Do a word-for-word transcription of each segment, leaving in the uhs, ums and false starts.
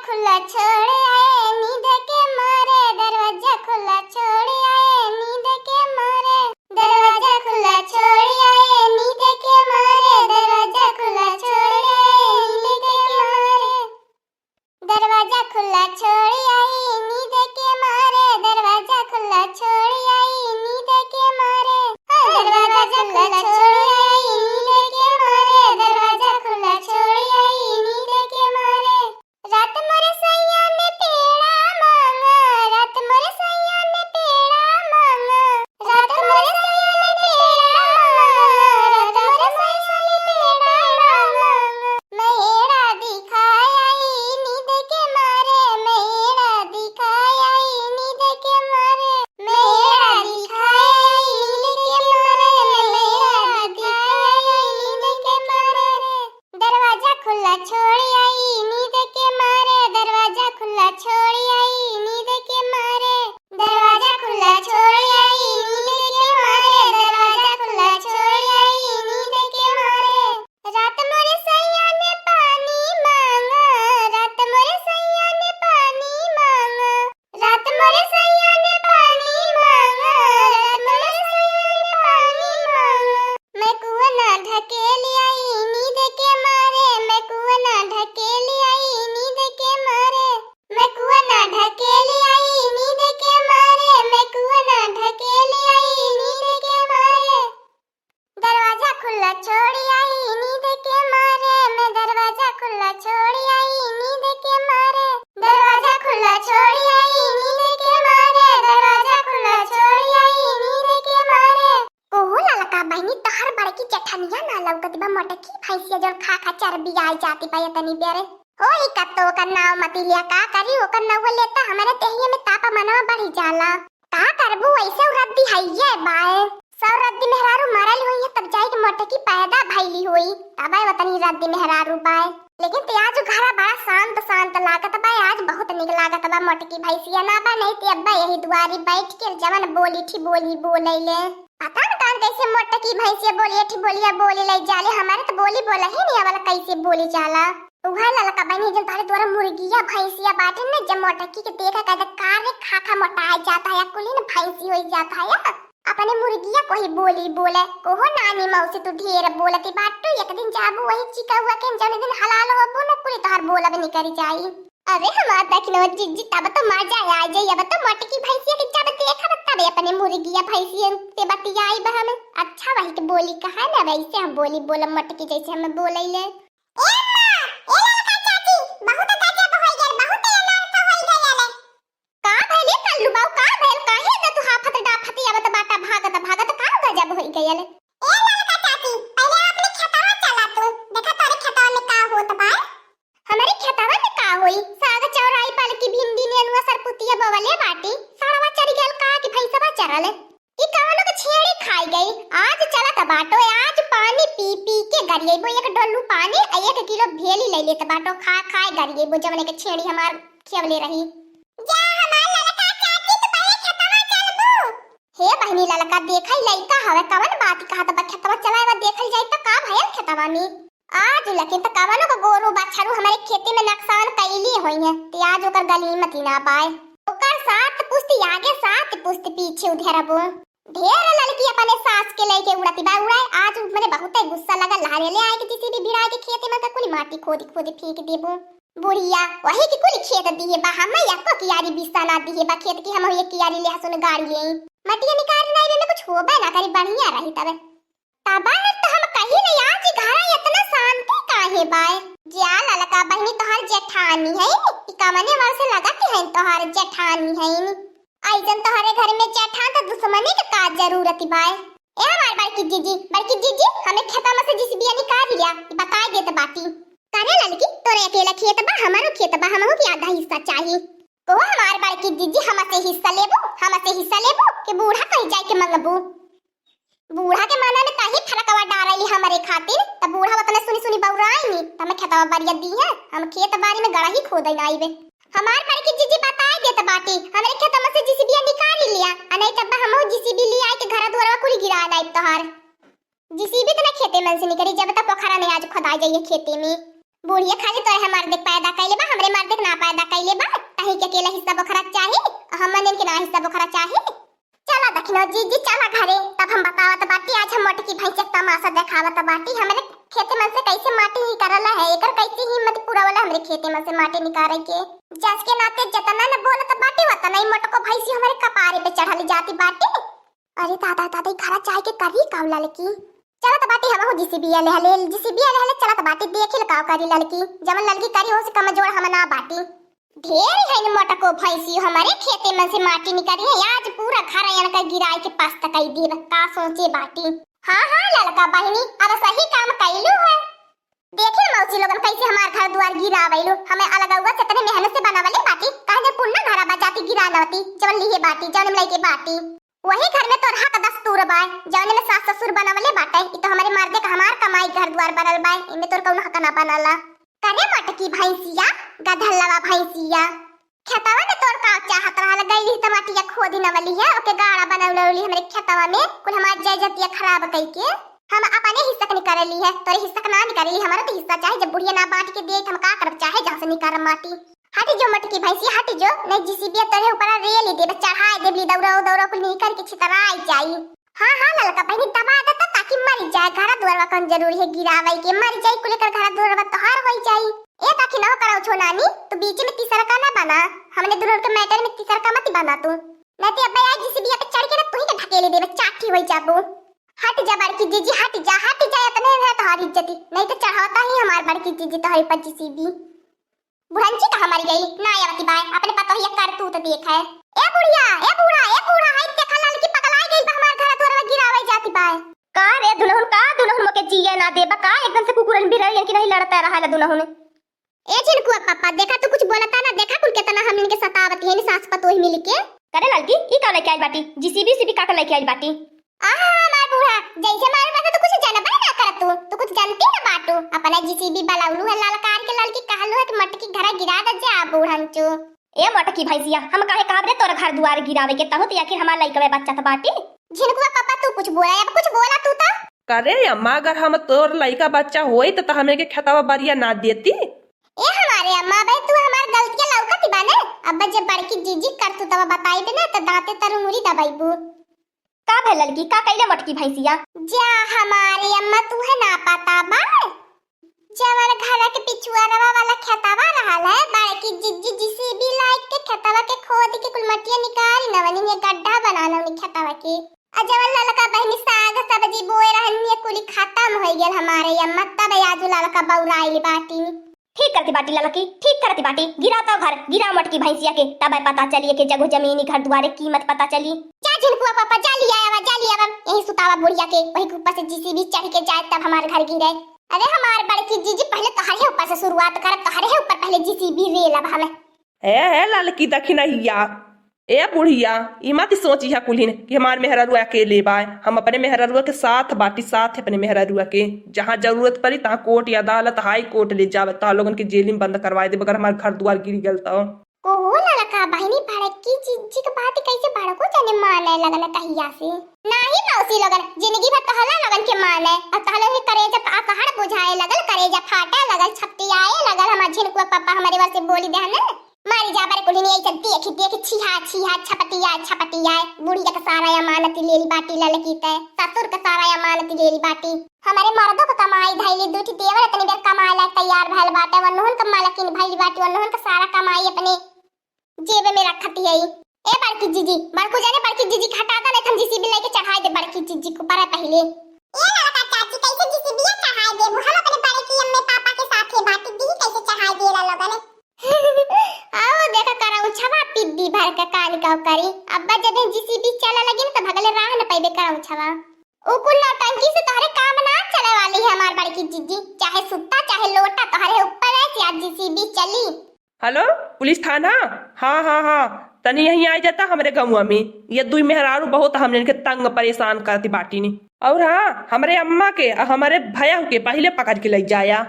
खुला छोड़ आए नींद के मारे, दरवाजा खुला छोड़ आए नींद के मारे, दरवाजा खुला छोड़ आए नींद के मारे, दरवाजा खुला छोड़ आए नींद के मारे, दरवाजा खुला छोड़ आई नींद के मारे, दरवाजा खुला छोड़ आई नींद के मारे, दरवाजा खुला छोड़ आई नींद के मारे, दरवाजा खुला छोड़ आई नींद के मारे। रात मोरे सैया ने पेड़ा मांगा, रात मोरे सैया ने पेड़ा मांगा, रात मोरे सैया ने पेड़ा मांगा, रात मोरे सैया ने पेड़ा मांगा। मेड़ा दिखाई नींद के मारे, मेड़ा दिखाई नींद के मारे, मेड़ा दिखाई नींद के मारे, मेड़ा दिखाई नींद के मारे। दरवाजा खुला छोड़ आई नींद के मारे, दरवाजा खुला छोड़ आई नींद के मारे, दरवाजा खुला छोड़ आई नींद के मारे, दरवाजा खुला छोड़ आई नींद के मारे। रात मोरे सैया ने पानी मांगा, रात मोरे सैया ने पानी मांगा, रात मोरे सैया ने पानी मांगा, रात मोरे सैया ने पानी मांगा। मैं कुआं ना ढकेल आई नींद के मारे, मैं कुआं ना ढकेल आई नींद के मारे, मैं कुआं ना ढकेल आई नींद के मारे, मैं कुआं ना ढकेल आई नींद के मारे। दरवाजा खुला छोड़ आई नींद के मारे, मैं दरवाजा खुला छोड़ आई नींद के मारे, दरवाजा खुला छोड़ आई नींद के मारे, दरवाजा खुला छोड़ आई नींद के मारे। ओहो ललका बहिनी, तोहर बड़की जेठनिया ना लौकत बा, मोटकी भैंसिया जौन खा खा चर्बी आई जाती बा इतनी बेरे। होई कत्तो ओकर नाव मती लिया, का करी ओकर नाव लेता हमरे देहिया में तापा मनवा बढ़ी जाला। का करबू, ऐसे उ रद्दी हइये बाए। सौ रद्दी मेहरारू मरल हुई है, तब जाई के मोटकी पैदा भइली हुई, तबे ओतनी रद्दी मेहरारू बाए। लेकिन ते आज घरा बड़ा शांत शांत लागत बा, आज बहुत निक लागत बा। मोटकी भैंसिया ना बा, नहीं ते अब्बा यही दुआरी बैठ के जवन बोली ठी बोली बोले ले। पता न कान कैसे मोटकी भैंसिया बोली ठी बोलिया बोली ले जाले, हमारे तो बोली बोला ही नहीं आवला, कैसे बोली जाला। उहे ललका बहिनी जन तोहरे द्वारा मुर्गिया भैंसिया बाटे न, जब मोटकी के देखा कहते का रे खा खा मोटाए जाता है, कुलीन भैंसी होई जाता है। अपने मुर्गिया कोही बोली बोले, कोहो नानी मौसी तू ढेर बोलती बाटू, एक दिन जाबू वही चिकौआ के जौन दिन हलाल होबू न कुली तोहर बोलब निकरी जाई। अरे हमार दखिनवा जिज्जी, तब तो मजा आ जाई, अब तो मोटकी भैंसिया के जब देखब तबे अपने मुर्गिया भैंसिया से बतियाई बा हम। अच्छा वही के बोली कहा न वैसे हम बोली बोलब मोटकी जैसे हम बोले ले। ए अम्मा, ए ललका चाची, बहुत गजब होइ गइल, बहुत अनर्थ होइ गइल। का भइल ए कल्लू बाऊ, का भइल? काहे एतना तू हाफत डाफत आवत बाटा, भागत भागत का गजब होइ गइल? ए ललका चाची, पहिले अपने खेतवा चला तू, देखा तोरे खेतवा में का होत बा। हमरे खेतवा में का होई? साग चौराई, पालकी, भिंडी, नेनुआ, सरपुतिया बोवले बाटी, साड़वा चरी गइल का कि भैंसवा चरल? ई कवनो के छेड़ी खाई गई। आज चलत बाटो, आज पानी पी पी के गरियेबो। एक डोलू पानी आ एक किलो भेली ले लेत बाटो, खा खाए गरियेबो, जवने के छेड़ी हमार खियवले रही। जा हमार ललका चाची, तू पहिले खेतवा चलबू। हे बहिनी ललका, देखा ई लइका हवे, कवन बात कहत बा, खेतवा चलाए बा, देखल जाई त का भयल खेतवा में। आज लेकिन त कवनो के गोरू बछरू हमरे खेती में नुकसान कइली होई है, ते आज ओकर गनीमत ही ना पाए। ओकर सात पुश्त आगे सात पुश्त पीछे उधरबो। ढेर ललकी अपने सास के लइके उड़ती बा उड़ाए। आज मने बहुते गुस्सा लगल, लहरे ले आए के जेसीबी भिड़ा के खेते में का कुली माटी खोदी खोदी फेंक देबो। बुढ़िया वही के कुली खेत दिहे बा, हम एको कियारी बिस्सा ना दिहे बा खेत की, हम एक कियारी लहसुन गाड़ी लेई। मटिया निकाल नहीं में कुछ होबे ना करी, बढ़िया रही तबे। तबे तो हम कही नहीं, आज ई घरा इतना शांति काहे बाय? जा ललका बहिनी तोहार जेठानी है, ई कवने वर्ष लगत है तोहार जेठानी है। अइसन तोहरे घर में जेठान त दुश्मनी के का जरूरत बाय? ए हमार बड़की जीजी, बड़की जीजी, हमें खेतवा में से जेसीबिया निकाल लिया, ई बताए देत बाटी। काने ललकी, तोरे अकेला खेत बा, हमारो खेत बा, हमहू के आधा हिस्सा चाही। को हमार बड़की जीजी, हमसे हिस्सा लेबू, हमसे हिस्सा लेबू कि बूढ़ा कहीं जाए के मंगबू? बूढ़ा के मना में तही फरकवा डारली हमरे खातिर, त बूढ़ा ओतने सुनी सुनी बउराइनी, त हमें खेतवा बारिया दीहे, हम खेत बारी में गड़ही खोदे ना आइबे। हमार बड़की जीजी बताए देत बाटी, हमरे खेतवा से जेसीबिया निकाल लिया, आ नहीं तब हमहू जेसीबी ले आए के घर दुआरवा कुली गिरा नाइब तोहार। जेसीबी त ना खेते में से निकली, जब तक पोखरा नहीं आज खोदा जाइए खेते में। बुढ़िया खाली तोरे हमार देख पैदा कैले बा, हमरे मार देख ना पैदा कैले बा, तही के अकेला हिस्सा बोखरा चाही, और हमन के ना हिस्सा बोखरा चाही। चला दखिनो जीजी, चला घरे, तब हम बतावत बाटी, आज हम मोटकी भैंस के तमाशा देखावत बाटी। हमरे खेते मन से कैसे माटी निकरला है, एकर कैसे हिम्मत पूरा वाला हमरे खेते मन से माटी निकारे के। जस के नाते जतना न बोलत बाटी, वतना ही मोटको भैंसी हमरे कपारे पे चढ़ल जाती बाटी। अरे दादा, दादा, ई घरा जाए के करी का ललकी? चलत बाटी हमहू जीसीबी ले हले, जीसीबी ले हले चलत बाटी, देखिल का करी ललकी। जवन ललकी करी, हो से कमजोर हम ना बाटी। ढेर है न मोटको भैंसी, हमरे खेते में से माटी निकाली है, आज पूरा घर यनका गिराए के पास तक आई देब, का सोचे बाटी। हाँ, हाँ, ललका बहिनी, अब सही काम कैलू है। देखे मौसी लोगन कैसे हमार घर दुआर गिरावैलू, हमें अलगौआ से इतने मेहनत से बनावले बाटी, काहे जे पुन्ना घरा बा जाती गिरा नवती, जवन लिहे बाटी, जवन में लइके बाटी। वही घर में तोर हक दस्तूर बाय, जवन में सास ससुर बनावले बाटे, ई तो हमरे मर्दे का हमार कमाई घर दुआर बनल बाय, इनमें तोर कौनो हक ना बनला। करे मोटकी भैंसिया, गधलवा भैंसिया, खेतवा में तोर का चाहत रहल, गईली त माटिया खोदी नवली है, ओके गाड़ा बनौलौली हमरे खेतवा में, कुल हमार जय जतिया खराब कइके। हम अपने हिस्सा के निकरली है, तोरे हिस्सा के ना निकरली, हमारा तो हिस्सा चाहे, जब बुढ़िया ना बांट के दे, हम का करब, चाहे जहाँ से निकारब माटी। हट जो मोटकी भैंसी, हट जो, नहीं जीसीबी तोरे ऊपर रेल देब, चढ़ाए देब, ली दौड़ा दौड़ा कुल निकर के छितराई जाई। हाँ, हाँ, ललका बहिनी दबा देता ताकि मर जाए, घर दुआरवा कौन जरूरी है गिरावे के, मर जाई कुल कर घर दुआरवा तोहार होई जाई। ए ताकि ना करो छो नानी, तू बीच में तीसरा का ना बना, हमने दुल्हन के मैटर में तीसरा का मत बना तू, नहीं तो अब्बा आज जीसीबी पे चढ़ के ना तू ही के ढकेले देबे, चाठी होई जाबो। हट जा बड़की जीजी, हट जा, हट जा, इतने है तोहार इज्जती, नहीं तो चढ़ावता ही हमार बड़की जीजी तोहरे पर जीसीबी। बुढ़ंची कहाँ मरी गई? ना आवती बाय, अपने पतोहिया करतूत देख है। ए बुढ़िया, ए बूढ़ा, ए बूढ़ा, हाय देखा ललकी पगलाई गई बा, हमार घर दुआरवा गिरावे जाती बाय। का रे दुनहुन, का दुनहुन मोके जिए ना देबा का? एकदम से कुकुरन बिररियन की नहीं लड़ता रहा है दुनहुन। ए झिनकुआ पापा, देखा तू कुछ बोलता ना, देखा कुल केतना हमनी के सतावती है सास पतोह मिल के। करे ललकी, ई का लेके आई बाटी? जीसीबी सीबी का का लेके आई बाटी? आहा, हमार बूढ़ा, जैसे मारे बात तो कुछ जानबे ना करत तू, तू कुछ जानती ना बाटू। अपना जीसीबी बलौलू है ललकार के ललकी कहलू है कि मटकी घरा गिरा दे जा बूढ़न चो। ए मोटकी भैंसिया, हम काहे कहब रे तोर घर दुआर गिरावे के, तहु तो आखिर हमार लइकवे बच्चा त बाटी। झिनकुआ पापा तू कुछ बोला, अब कुछ बोला तू तो। करे अम्मा, अगर हम तोर लइका बच्चा होई त, त हमें के खेतवा बरिया ना देती। ए हमारे अम्मा, भाई तू हमार गलतिया लौकत बाने। अब जब बड़की जीजी करतू तब बताई ना त दांते तरु मुरी दबाईबू। का भइल ललकी, का कइले मोटकी भैंसिया? जा हमारे अम्मा, तुहे ना पता बा? जवन घरा के पिछुआरवा वाला खेतवा रहल है, बड़की जिज्जी जीसीबी लाइके खेतवा के खोद के कुल मटिया निकाली नवनी में गड्ढा बना नवनी खेतवा के। आ जवन ललका बहिनी साग सब्जी बोए रहनी है, कुली खत्म हो गयल हमारे अम्मा, तब आजू ललका बौराइल बाटी। ठीक करती बाटी ललकी, ठीक करती बाटी। गिराता घर, गिरा मोटकी भैंसिया के, तब पता चली के जगह जमीनी घर दुआरे कीमत पता चली। जा झिनकुआ पापा, जा लिया आवा, जा लिया आवा। यही सुतावा बुढ़िया के, वही के ऊपर से जीसीबी चढ़ के जाए तब हमार घर गिरे। अरे हमार बड़की जीजी, पहले तोहरे ऊपर से शुरुआत करब, तोहरे ऊपर पहले जीसीबी रेलब हम। ए, ए, ललकी दखिनहिया, ए बुढ़िया, ई मत सोचिहा कुल्हिन कि हमार मेहररुआ अकेले बाय। हम अपने मेहररुआ के साथ बाटी, साथ अपने मेहररुआ के। जहाँ जरूरत पड़ी, तहाँ कोर्ट या अदालत, हाई कोर्ट ले जावे, तहाँ लोगन के जेल में बंद करवाए देब, अगर हमार घर दुआर गिर गल तो। ओहो ललका बहिनी, बड़की जीजी के बात कैसे बड़को जने माने लगन तहिया से। नाही मौसी लोगन, जिंदगी भर तहला लोगन के माने, और तहला के करेजा प-, कहर बुझाए लगल, करेजा फाटे लगल, छपटियाए लगल, हमार झिनकुआ पापा हमरे वर से बोली देहने। मरी जा बरे कुल्हिन, यही सब देखी देखी छिहा छिहा छपटिया छपटिया, बुढ़िया के सारा अमानती लेली बाटी ललकी ते, ससुर के सारा अमानती लेली बाटी। हमरे मर्दो के कमाई धैली, दू ठी देवर इतनी देर कमाए लायक तैयार भइल बाटे, वन्नुहन के मालकिन भइल बाटी, वन्नुहन के सारा कमाई अपने जेब में रखती है। ए बड़की जीजी, बड़कू जाने बड़की जीजी के हटा दे, नहीं तो हम जीसीबी लेके चढ़ाई दे बड़की जीजी के ऊपर है पहले। ए लड़का चाची, कैसे जीसीबी चढ़ाई दे? हम अपने बड़की अम्मी पापा के साथ ही बाटी दी, कैसे चढ़ाई दे ला लोगन? आओ देखा करौछवा पिद्दी भर के कान का करी। अब्बा जब जीसीबी चला लगी न तो भगले राह न पैबे करौछवा। उ कुल नौटंकी से तोहरे काम ना चले वाली है हमार बड़की जीजी। चाहे सुत्ता चाहे लोटा तोहरे ऊपर है, से आज जीसीबी चली। हेलो, पुलिस थाना? हाँ, हाँ, हाँ, तनी यहीं आ जाता हमरे गौवा में। ये दुई मेहरारू बहुत हमने के तंग परेशान करती बाटी नी। और हाँ, हमरे अम्मा के और हमरे भैया के पहले पकड़ के ले जाया।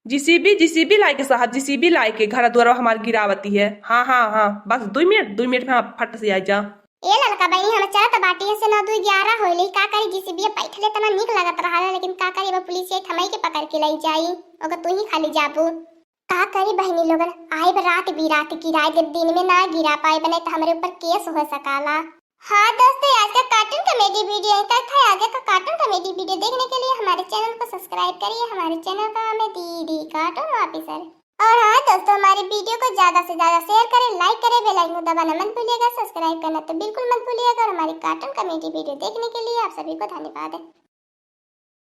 जीसीबी, जीसीबी लाए के साहब, जीसीबी लाए के घर द्वारा हमार गिरावती है। हाँ, हाँ, हाँ, बस दुई मिनट, दुई मिनट में आप फट से आ जा। ए ललका बहिनी, हम चलत बाटी से नौ दुई ग्यारह होइले, का करी जीसीबी बैठले तना नीक लगत रहा, लेकिन का करी अब पुलिस आई थमाई के पकड़ के ले जाई, ओकर तू ही खाली जाबू। का करी बहिनी लोगन, आइब रात बिरात गिराइ देब, दिन में ना गिरा पाइब, नहीं तो हमरे ऊपर केस हो सकाला। हाँ दोस्तों, आज का कार्टून कॉमेडी वीडियो यहीं तक था। आगे का कार्टून कॉमेडी वीडियो देखने के लिए हमारे चैनल को सब्सक्राइब करिए। हमारे चैनल का नाम है दीदी कार्टून ऑफिसर। और हाँ दोस्तों, हमारे वीडियो को ज्यादा से ज्यादा शेयर करें, लाइक करें, बेल आइकन को दबाना मत भूलिएगा, सब्सक्राइब करना तो बिल्कुल मत भूलिएगा। और हमारी कार्टून कॉमेडी वीडियो देखने के लिए आप सभी को धन्यवाद है।